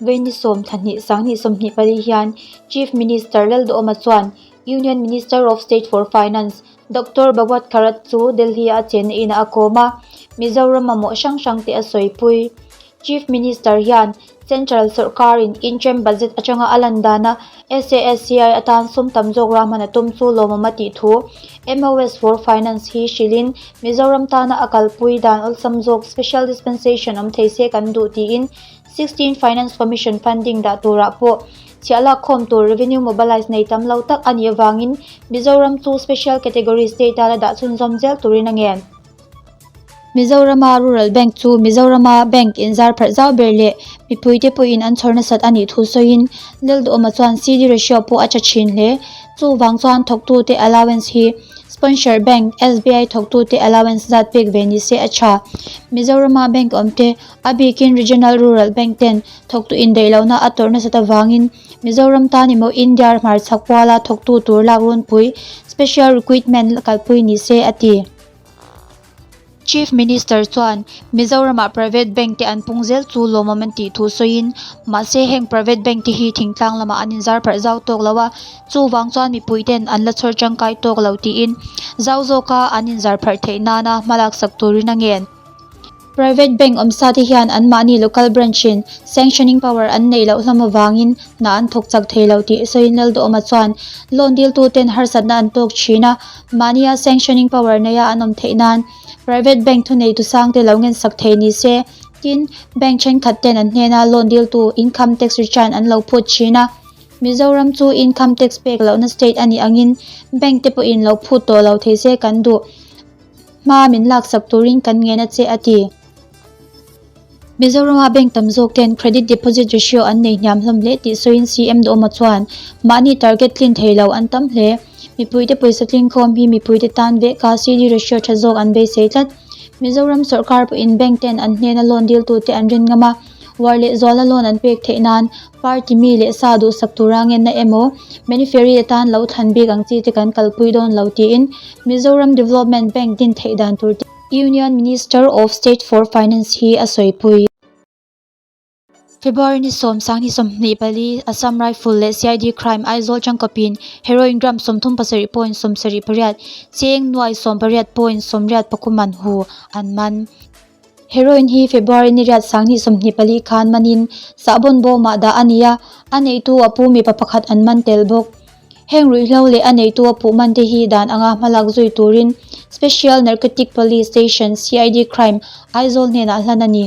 Vawiin 10 thla 2 2024 hian Chief Minister Lalduhoma chuan Union Minister of State for Finance Doctor Bhagwat Karad chu Delhi-a a chenna inah a kawm a, Mizoram mamawh hrang hrang te a sawipui. Chief Minister hian Central sawrkarin interim budget atanga a lan dana SASCI atan sum tam zawk rahman a tum chu lawmawm a tih thu MOS for Finance hi hrilhin Mizoram tana a kalpui dan awlsam zawk special dispensation awm thei se kan duh tiin 16 Finance Commission funding dah turah pawh chhiah lak khawm tur revenue mobilise nei tam lo tak a nih avangin Mizoram chu special category state a la dah chhunzawm zel turin a ngen. Mizorama Rural Bank chu Mizorama bank inzar pharh zau ber leh mipuite pawhin an chhawr nasat a nih thu sawiin Lalduhawma chuan CD ratio pawh a tha thin hle. Chuvang chuan thawktute allowance hi Sponsor Bank, SBI thawktute allowance zat pek ve ni se a tha. Mizorama bank awmte a bikin Regional Rural Bank ten thawktu indaih lohna a tawrh nasat avangin Mizoram tan emaw India hmarchhak puala thawktu tur lak runpui Special Recruitment kalpui ni se a ti. Chief Minister chuan Mizoramah private bank te an pung zel chu lawmawm an tih thu sawiin mahse heng private bank te hi thingtlang lamah an inzar pharh zau tawk lo a, chuvang chuan mipui ten an la chhawr tangkai tawk lo tiin zau zawka an inzar pharh theih nana hma laksak turin a ngen. Private bank awmsa te hian anmahni local branch in sanctioning power an neih loh hlawm avangin hna an thawk chak thei lo tih sawiin Lalduhawma chuan loan diltu ten harsatna an tawk thin a, mahnia sanctioning power neia an awm theih nan private bank thuneitu sang te lo ngensak thei ni se. Tin, bank thenkhat ten an hnena loan diltu income tax return an lo phut thin a, Mizoram chu income tax pek lohna state a nih angin bank te pawhin lo phut tawh lo thei se kan duh. Hma min laksak turin kan ngen a che a ti. Mizorama bank tam zawk ten credit deposit ratio an nei hniam hlawm hle tih sawiin CM Duhawma chuan mahni target tlin thei lo an tam hle. Mipuite pawisa tlingkhawm hi mipuite tan vek a CD ratio tha zawk an beisei tlat. Mizoram sawrkar pawhin bank ten an hnena loan diltute an rin ngam a, uar leh zuala loan an pek theih nan Party mi leh sa duhsak tura ngenna emaw beneficiary atan lo thlan bik ang chi te kan kalpui dawn lo tiin Mizoram Development Bank din theih dan tur te Union Minister of State for Finance hi a sawipui. February ni 10, 2024 Assam Rifle leh CID Crime Aizawl tangkapin Heroin gram 37.78 cheng nuai 18.88 man hu an man. Heroin hi February ni 8 2024 khan manin sahbawn bawmah dah a ni a, a neitu a pu mipa pakhat an man tel bawk. Heng ruihhlo leh a neitu a puh man te hi dan anga hmalak zui turin Special Narcotic Police Station CID Crime Aizawl hnenah hlan a ni.